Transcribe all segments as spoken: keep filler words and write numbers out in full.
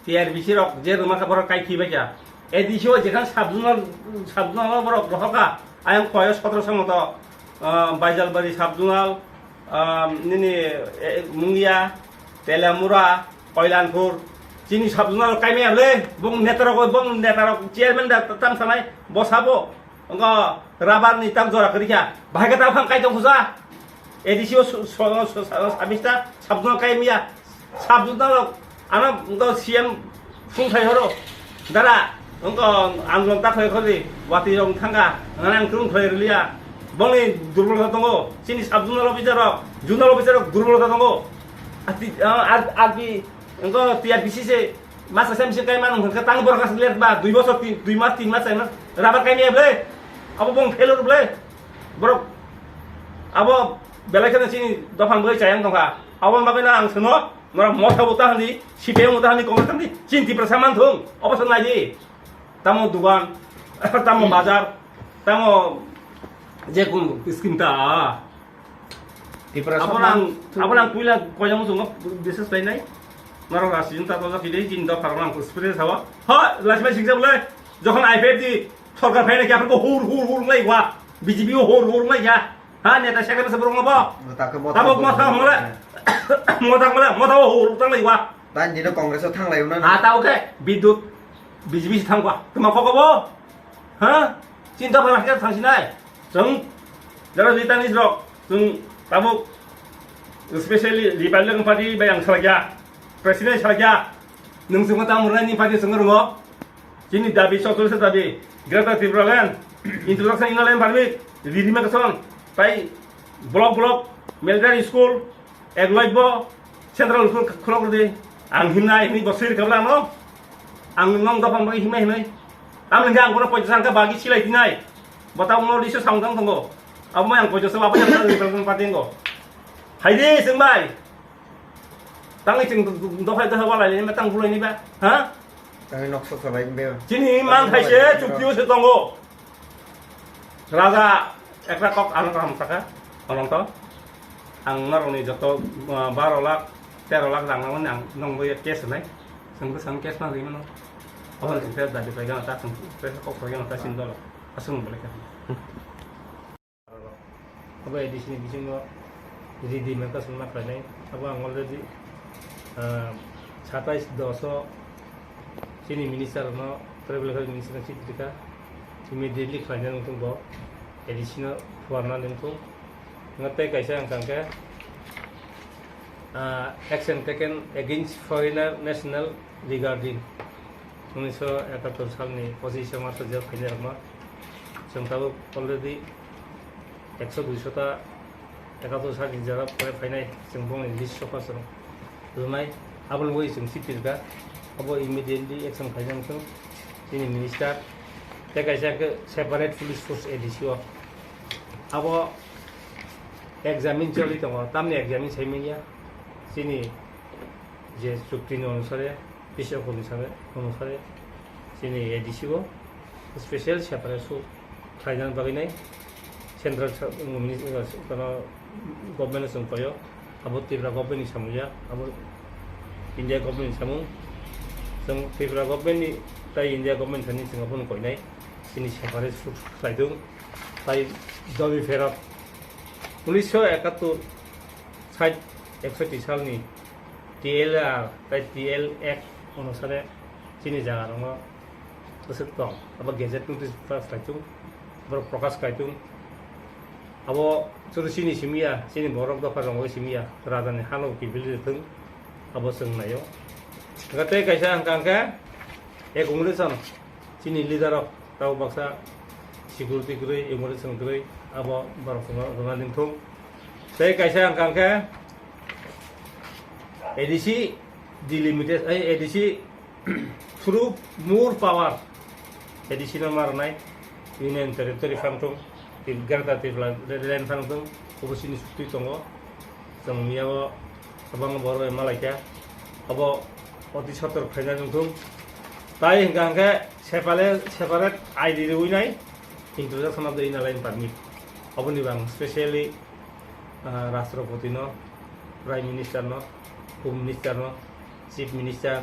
T R B C rok je rwma kha borok kai khibai kha. A D C o jekhan sub zonal, sub zonal o borok rohor kha. Ayang koyo sotro so moto, ah, Baijalbari sub zonal, ah, nini, eh, Mungia, Telamura, Koilanpur. Chini sub zonal kai maya le, bong netarok, bong netarok chairman da tam sanai, bo sabo. Wngkha rubber ni tam jora kwrwi kha. Bahai khe tam phang kai tong khusa. A D C o su-, su-, su-, su-, sabista sub zonal kai miya. Sub zonal ano wngkha C M phung thai horo. Dara wngkha andolon ta khoi khori wati rong thanga. Nang krung khoi rwliya. Bongni durbolta tongo. Chini sub zonal officer rok, zonal officer rok durbolta tongo. Ati, ah, ar, ar bi wngkha T R B C se Masa sem sing kai manu hwnkhe tang borok aswk let ba dui bosor tin, dui mas tin mas chai mas rubber kai maya ble. Abo bong failure ble. Borok abo belai kheno chini dophang bai chayang tongkha. Abo bagwi no ang sino norok motha bo ta handi, C P M bo ta handi, Congress handi, chini Tiprasa man thung. Obo se nai di. Tamo dugan, tamo bazar, tamo je kun scheme ta. Tipra Abo nang, Sotman abo nang puila koyang sungo business lainai. Norok rasi jin ta toja kidei jin da parang ko experience hawa. Ha, last mai singsa bole. Jokhon I P F T sorkar phaina kya ko hur hur hur lai wa. B J P o hur hur lai ya. Ha, neta sekre se borong bo. Mota ke mota Tabo bo. Mota hongla. Mota hongla, mota hur hur lai wa. Tan dino Congress o thanglai una. Ha, ta oke. Bidut B J P thangwa. Tuma koko bo. Ha? Chinta bana kya thangsinai. Chwng jara jita ni rok chwng tabuk specially Republican Party bai ang salakya, President salakya, nwng chwngma tamo rwnai ni party chwngno rwngo. Chini dabi chotwlwsa dabi Greater Tripura Land, Introduction Inner Line Permit, Redemarcation, tai block block, military school, Ek loibo central school khulok rwdi. Ang himnai hini bo siri kabla ano. Ang nong dophang bai himnai hinoi. Tamni ang kono poisa sangka bagi silai dinai. Botang no liso samdang tongo. Abo mai ang poisa saba yang Republican Party ngo. Haidi sengbai. Tangi ching dophai dophai walai ni tang bulai ni ba. Ha? Tangi nokso salai be. Chini man khai se chukyo se tongo. Raja ekta kok ano kaham saka, onong to. Ang norokni joto, ah, baro lakh, tero lakh rang nangmani ang nongbo ya cash nai. Chwng bwsang cash ma rimano. Obo chwng tei dabi paigano ta chwng tei kok paigano ta sin dolo. Aswng bole khe. Abo A D C ni bisingo ready mekha songma khlainai. Abo ang already, ah, satais dos o chini minister no, tribal affairs minister no chithi rikha, immediately khlaina wngthung bo, A D C no phuarna wngthung. Nga tei kaisa ang kangkhe, ah, action taken against foreigner national regarding unniso ekattor salni pochishe March o jel khainai rokno chwng tabuk already ekso duiso ta ekatur sal ni jora pore phainai chwng bongni list sofa chwng rwnai. Aboni bagwi chwng chithi rwkha, abo immediately action khaijak chwng chini minister tei kaisa khe separate police force A D C o. Abo examine choli tongo, tamni examine sai manya chini je chukti ni onusare, P C O ni sare, onusare chini A D C o special separate su khlaina bagwi nai central sa-, um, minis-, uh, kono government chwng koyo, abo Tripura government ni samung ya, abo India government ni samung, chwng Tripura government ni tai India government thani chwng abono koinai chini separate su khlai thung, tai dabi pherok unniso ekattor sait eksoti salni T L R tai T L F onusare chini jaga rokno bwswk tong. Abo gazette notice pass khlai thung, borok prokash khlai thung. Abo sudu chini simi ya, chini borok dopha rokno simi ya, raja ni hano kiphil rithung, abo chwng naio. Hwnkhe tei kaisa hwnkha hwnkhe accumulation chini leader rok tabo baksa security kwrwi, immigration kwrwi, abo borok rwna, rwna nangthung. Tei kaisa hwnkha hwnkhe A D C delimitation, ai, A D C through more power A D C no ma rwnai, Union Territory phang thung, Greater Tipraland phang thung, obo chini sukti tongo. Chwng miyao kwbangma borok bai malaikha. Abo oti sotor khaina nangthung. Tai hwnkha hwnkhe separate, separate I D rwinai introduction of the Inner Line Permit. Oboni bo ang specially, ah, Rashtrapati no, Prime Minister no, Home Minister no, Chief Minister,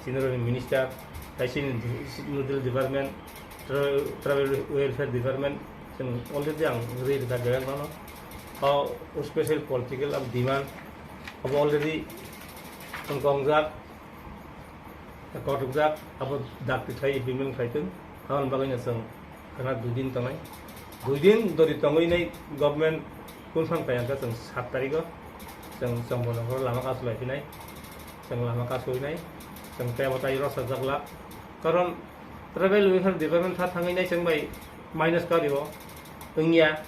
General Minister, tai chini Nodal Department, Tra-, Tribal Welfare Department, chwng already ang ri rwkha direct nono. O special political ang demand, abo already chwng kongjak, kotukjak, abo dakti khlai implement khlai thung. Aboni bagwi no chwng khana dui din tongnai. Dui din dori tongwi nai government confirm khlai ang kha chwng sat tarikh o chwng Chongbo Nokoro lama kasu lai phinai. Chwng lama kasu nai. Chwng tei abo tai rwchapjak la. Karon Tribal Welfare Department tha thangwi nai chwng bai minus kari o wngya.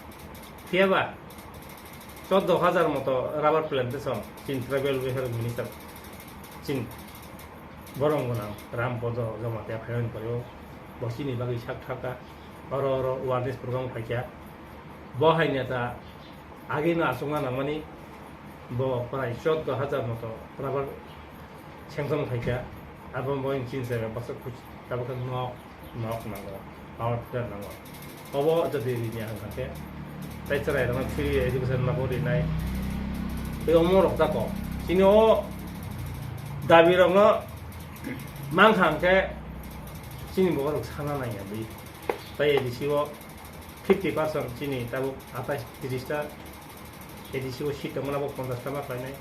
Phiya ba chwddo hajar moto rubber plantation chin Tribal Welfare Minister chin borong gwnang Ram Podo Jamatia phaimani pore o bo chini bagwi sak thaka oro oro awareness program khaikha. Bo hai neta agino achukna nangmani bo prai chwddo hajar moto rubber sanction khaikha. Abo bo chini se baksa kuch tabuk nok nok nango, power plant nango. Obo jodi rini ang kha khe, tai chwrai rokno free education ma bo rinai. Tei omo rok da kok. Chini o dabi rokno mang kha khe chini borok sana nai ya bwi. Tai A D C o fifty percent chini tabuk atais tris ta, A D C o seat tongmani bo ponchash ta ma khlainai.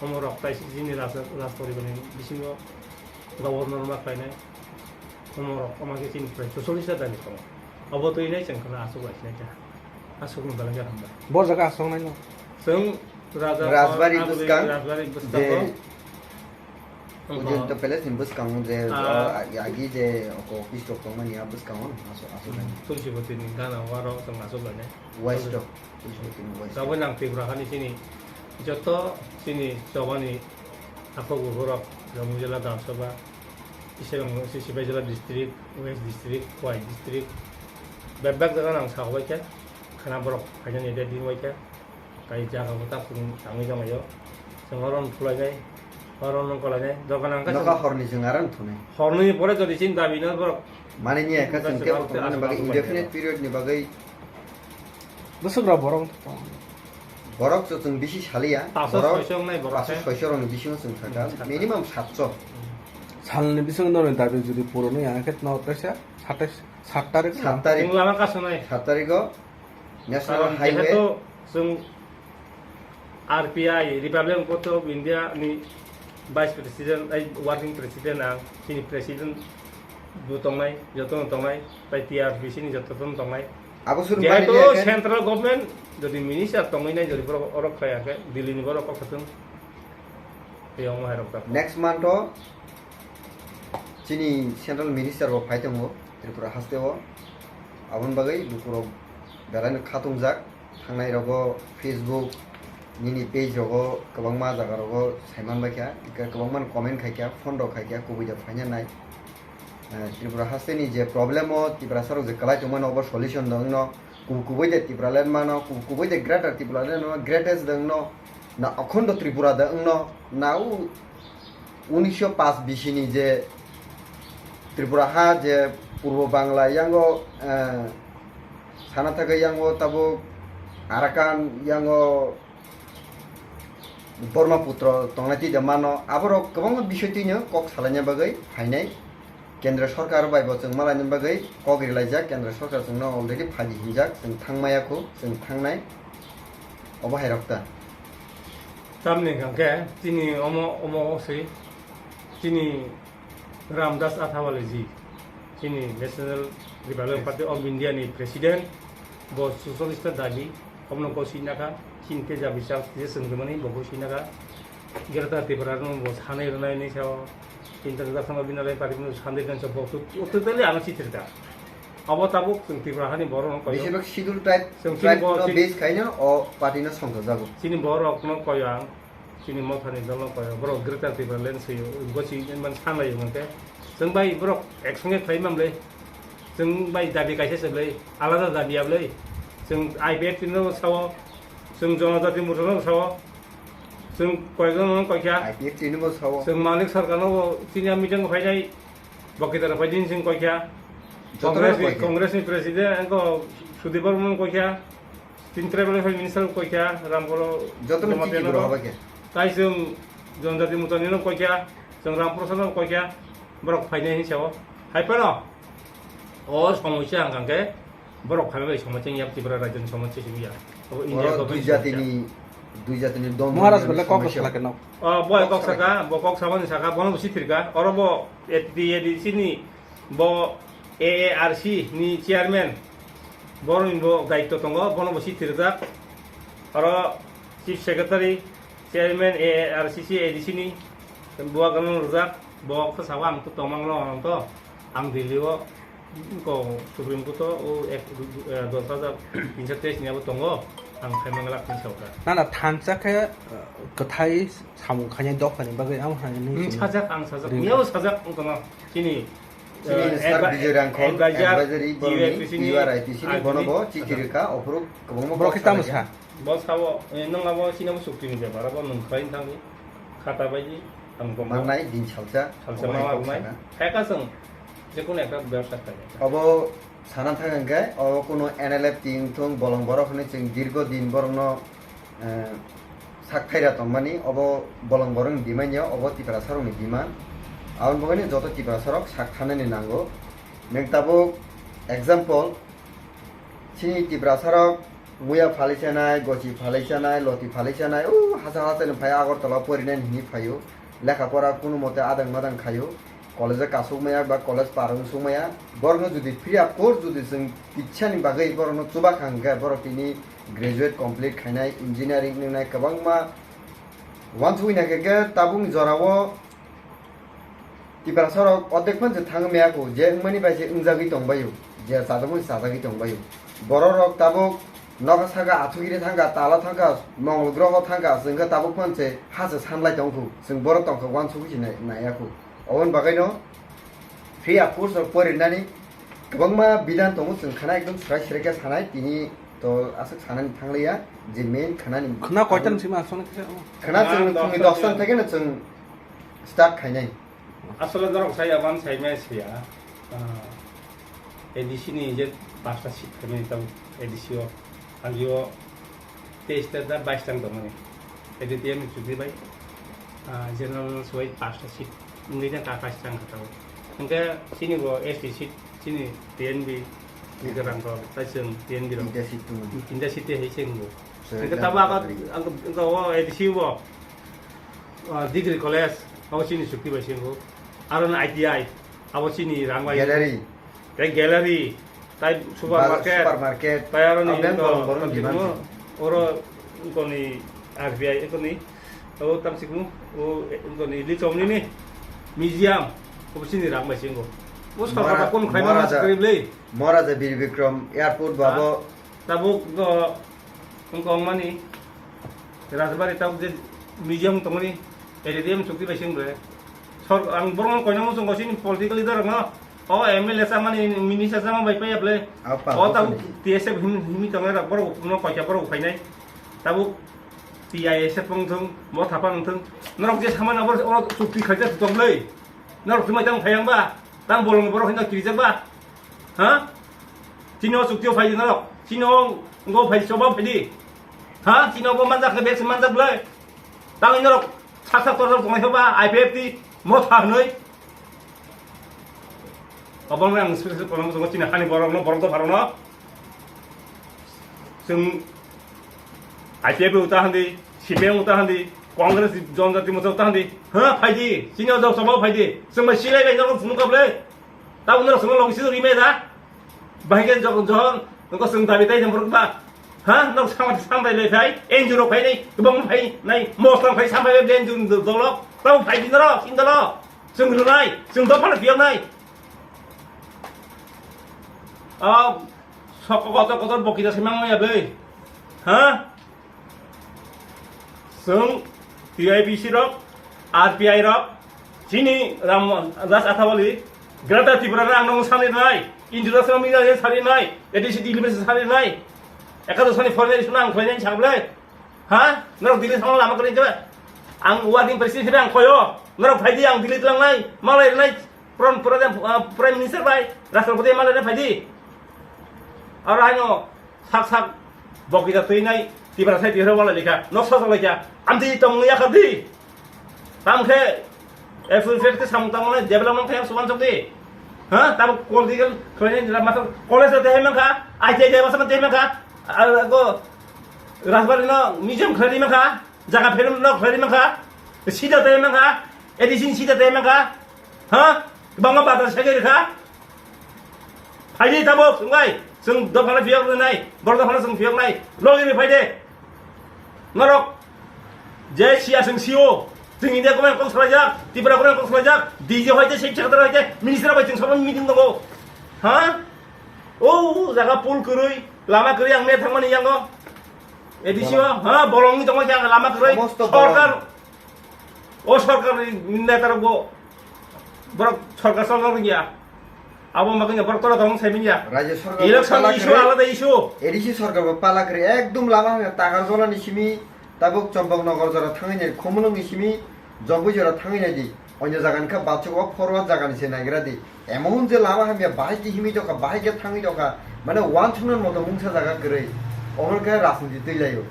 Omo rok tai chini raj-, rajporibarni bisingo governor ma khlainai. Omo rok omo khe chini prai chosolish ta dabi tongo. Obo twi nai chwng khna aswk lai sinai ta. Aswk ni belai khe hambai. Bo jaga aswk nai no. Chwng Raja Rajbari Hall, bwskang Rajbari je bwskango. Ujin to palace ni bwskango je, ah, o, agi je oko office rok tongmani a bwskango aswk, aswk nai. Tulsi Boti ni gana waro chwng aswk lai nai. West rok. Tabuk nang Tripura hani chini joto chini chobani aphok buphurok, Jamui Jila Dam Sabha, Isibang, Sibai Jila District, West District, Khowai District, bebak jaga nang sahobai khe, khana borok phainani ready wngbai khe, tai jaga bo tak chwng tangwi tonglaio. Chwng oro no thulainai, oro no kolainai, dogan ang khe Noka chwng horni chwng aro no thunai. Horni pore jodi chini dabi no borok Mane ni ekha chwng tebo tongmani bagwi indefinite period ni bagwi Bwswk rok borok tong. Borok to chwng bisi saliya. Paso borok soiso wngnai borok paso khe. Soiso rokni bisingo chwng sakha. Hmm, sakha. Minimum satso. Salni bisingo norni dabi jodi puron ya khe no tesa satais, sat tarik. Sat tarik. Chwng lama kasonai. Sat tarikgo National Karon Highway. Jehetu chwng R P I, Republic Party of India ni Vice President, ai, Working President ang, chini President bo tongnai, jotono tongnai, tai T R P C ni jotono tongnai. Abo suru jehetu bari je Central Government jodi Minister tongwi nai jodi borok orok khlai ya khe, Delhi ni borok kok khatung. Tei omo hai rok ta. Next month o chini Central Minister bo phai tongo Tripura haste o. Aboni bagwi bukurok belai no khatungjak. Thangnai rogo Facebook nini page rogo kwbangma jaga rogo saiman baikha, kwbangma comment khaikha, phone rok khaikha, kubui da phaina nai. Eh, Tripura haste ni je problem o Tiprasa rok je kwlai tongmani obo solution da wngno, kubu kubui de Tipraland mano, kubu kubui de Greater Tipraland mano, greatest da wngno, na Akhando Tripura da wngno, na u unisho paanch bisi ni je Tripura ha je Purbo Bangla yango, eh, sana thagwi yango tabuk Arakan yango Brahmaputra tongnai twi de mano, aborok kwbangma bisoi twino kok salaina bagwi phainai. Kendra sorkar bai bo chwng malaina bagwi kok rilaijak, kendra sorkar chwngno already phaidi hinjak, chwng thangmaya khu, chwng thangnai. Obo hai rok ta. Tamni hwnkhe chini omo, omo se chini Ramdas Athawale ji, chini National Republican Party of India ni President, bo susolista dabi, omono ko sinakha, chini teja bichar je swngjumani bo ko sinakha, Greater Tripura no bo sanai rwnai ni sao, International Binalai Party no sanai rwnai sao bo totally ano sitirka. Abo tabuk chwng Tripura hani borok no koyo. Besibak Schedule Tribe, chwng chini tribe bo no chini base khaino o party no songkha jago. Chini borok no koyo ang. Chini mothani dolo koi borok Greater Tipraland se gosi man sanlai mangke. Chwng bai borok ek songe khlai mamle. Chwng bai dabi kaisa se ble, alada dabi able. Chwng I P F T no sao, chwng Jonojati Morcha no sao, chwng koijon no koikha. I P F T no bo sao. Chwng Manik Sarkar no bo chini meeting phainai. Bokitara phaidin sing koikha. Jotono Congress ni, koikha. Congress ni President ko Sudip Barman koikha. Tin tribal health minister koikha, Ramgolo Jotono Jamatia tiki no bro ko. Habai khe. Tai chwng Jonojati Morcha ni no koikha. Chwng Ram Prasad no koi kha, borok phainai hinwi sao. Hai phano o somosya hwnkha khe borok phaima bai somosya wngya, Tripura rajyoni somosya se wngya. Abo India Oro government dui somosya. Jatini, dui jatini dondon Maharaj ni belai kok somosya. Bwsala khe no. O, boy kok saka, bo kok sabani saka, bono bo sithir kha. Oro bo A D C ni, bo A A R C ni chairman, boroni bo daitto tongo, bono bo sithir jak. Oro chief secretary, chairman A A R C C A D C ni, bo agano rwjak, bo khe sabo ang to tongmang no, ang to, ang Delhi o, ko Supreme Court o, o ek, eh, dos hajar tinso teis ni abo tongo, ang khaimang lak ni sauka. Na, na, thansa khe, eh, kwthai samung khainai dophani bagwi ang hai ni Hmm, sini. Sajak, ang sajak, Ring. Miyao sajak, ang kono, chini, Chini eh, Sir advi-, Bijoy Rangkhol, advisor, advisory boroni T U R I T C ni, T U R I T C ni, advi-, bono bo chithi rwkha, ophuru kwbangma Borok kok khe tamo salaijak. Sa? Bo sabo, eh, nwng abo chini abo chukti ni bepar, abo nwng khlai thangdi, khata baidi, ang bo Mannai din salsa, salsa obo ma hai kok rwnai. Sana. Khaika chwng, jekunu ekta bebsa khlai. Obo sana thang hwnkhe, obo kunu N L F T wngthung, bolong borok hwnwi chwng dirgo din borokno, eh, sak thaira tongmani, obo bolong borokni demand ya, obo Tiprasa rokni demand. Aboni bagwino joto Tiprasa rok sak thanani nango. Nwng tabuk example, chini Tiprasa rok muya phalai chanai, gochi phalai chanai, loti phalai chanai, o hasa hasa ni phai Agartala porinani hinwi phaio. Lekha pora kunu mote adang madang khaio. College o kasuk maya ba college parung sung maya. Borokno jodi free of cost jodi chwng kitsani bagwi borokno chuba kha hwnkhe borok tini graduate complete khainai, engineering wngnai kwbangma wansugwi naikhe khe tabukni jorao Tiprasa rok odek phan se thang maya kho, je wngmani bai se wngjagwi tongbaio, je chajakmani se chajagwi tongbaio. Borok rok tabuk nogo saka athugiri thangkha, tala thangkha, mongol groho thangkha, chwngkhe tabuk phan se ha se sanlai tongkhu, chwng borok tongkha wansugwi se nai-, naiya kho. Oboni bagwino free of cost rok porinani kwbangma bidhan tongo, chwng khana ekdom swrai swrai khe sanai, tini to aswk sanani thangliya, je main khanani. Khna koitan sima aswk khna chwng khna phungni dosta dosta thekeno chwng start khainai. Asole norok sai aban sai mai siya. Ah, A D C ni je pasta seat khainai tau A D C o. Alio teis ta da bais tang tongmani. A D T M chuti bai. Ah, general soi pasta seat. Ngi jang ka bais tang ka tau. Hingke sini bo S T seat, sini T N B ni garang ko, tai seng T N B ro. Tinta seat tu. Tinta seat te hai seng bo. Sir, hingke tabo ang, ang, ang, o A D C bo. Ah, degree college, abo chini chukti bai se wngo. Aro no I T I, abo chini rang bai. Gallery. Tei gallery, tai supermarket. Supermarket. Tai aro ni abo yang ko, borok borok ko demand chikmo, se. Oro ko ni R B I ko ni, abo tam chikmo, o ko ni Lichomni ni museum, abo chini rang bai se wngo. O sorkar Mara-, kon khai ma Maraja, mas kari le. Maharaja Bir Bikram Airport Ah. babo. Tabuk do Wng kong mani, Rajbari tabuk je museum tongmani, A D M chukti bai sing bre. Sor-, ang borok no koina muchung ko sini political leader no, o M L A sa mani, minister sa ma bai paya ble. Apa, O apa tabuk ni? T S F him-, himi tongnai rok borok no koita borok phainai. Tabuk T I S F wng thung, mo thapa wng thung. Norok je samani abo, oro chukti khaijak tong ble. Norok thumai tang phai ang ba, tang bolong borok hino kirijak ba. Ha? Chini o chukti o phai di norok. Chini o ngo phai di, choba phai di. Ha? Chini o bo manjak khe bek se manjak ble. Tang norok sak sak tor tor tongnai ba I P F T motha hwnwi. Obo ang special kono chini hani borok no, borok do pharo no. Chwng I P F T uta handi, C P M uta handi, Congress Janjati Morcha uta handi. Ha, phai di. Chini o jok choba phai di. Chwng bai silai bai norok phunuk kable. Tabuk norok chwngno logi sijak rimai da? Bahai khe jok-, johon nokho chwng dabi tai jang borok ba? Ha? Norok samati sambai lai phai? N G O rok phai nai, kwbangma phai nai, mosla phai sambai bai N G O dolok. Tabuk phai di norok, sindalo. Chwng rwnai, chwng dophano phiyoknai. Ah, sok kotor kotor bokita se mangmaya ble. Ha? Chwng T I P C rok, R P I rok, chini Ram Das Athawale, Greater Tripura rang nong sani nai, international media je sani nai, A D C Delhi mese sani nai, ekadosh sani foreign issue nang khlainai sablai. Ha? Norok Delhi thangna lama kwrwi khe? Ang working president hibai ang khoyo. Norok phaidi ang Delhi tlangnai, malai rwnai, Pran-, Pradhan, ah, Prime Minister bai, Rashtrapati malai rwnai phaidi. Aro haino sak sak bokita twi nai Tiprasa Tiprasa wala likha, noksa sa laikha, amtwi tongmung yakha di. Tamo khe F F F ke samung tangmani development khe suban chokdi. Ha? Tabo political khlaini masa college te hemang kha, I T I de masa te hemang kha. Ar go Rajbari no museum khlaini mangkha, jaga film no khlaini mangkha. Sida te hemang kha, A D C ni sida te hemang kha. Ha? Bangma bata segeri kha. Phaidi tabuk, wngbai, chwng dophano phiyok rwnai, borok dophano chwng phiyok nai, logi rwi phaide. Norok, je siya chwng sio, chwng India government kok salaijak, Tripura government kok salaijak, D G hoite, Chief Secretary hoite, Minister bai chwng sabha meeting tongo. Ha? O jaga pool kwrwi, lama kwrwi ang me thangmani yango. A D C o, ha, bolongni tongma khe ang lama kwrwi, somosto sorkar, bolong. O sorkar ni netarok bo, borok sorkar sorkar wngya. Abo ma kanya borok tora tong sai manya. Rajya sarkar election pala issue kwrwi, alada issue. A D C sarkar bo pala kwrwi ekdum lama hwnga Takarjala ni simi tabuk Champaknagar jora thangwi nai, Khumulwng ni simi Jogwi jora thangwi nai di. Onyo jaga ni kha bachuk o forward jaga ni se naigra di. Emon je lama hamya bahai khe himwi tokha, bahai khe thangwi tokha. Mane uansuknani moto mungsa jaga kwrwi. Omo khe rajniti twi laio.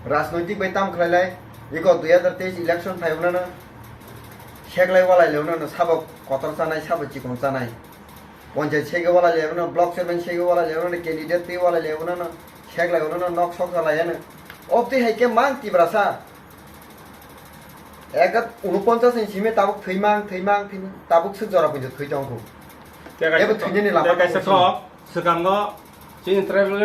Rajnoitik bai tam khlai lai. Iko dui hazar teis election phai wnano. Seklai walai le wnano sabo kotor chanai, sabo chikon chanai. Ponchayat sege walai le wnano, block chairman sege walai le wnano, candidate twi walai le wnano, seklai wnano, nok sok salai ano. Obtwi hai khe mang Tiprasa. Eka unoponchas ni simi tabuk thwi mang, thwi mang, thwi mang, tabuk swk jora punjo thwi tongkhu. Ebo thwinani lama tei kaisa tongo. Thok, swkango chini tribal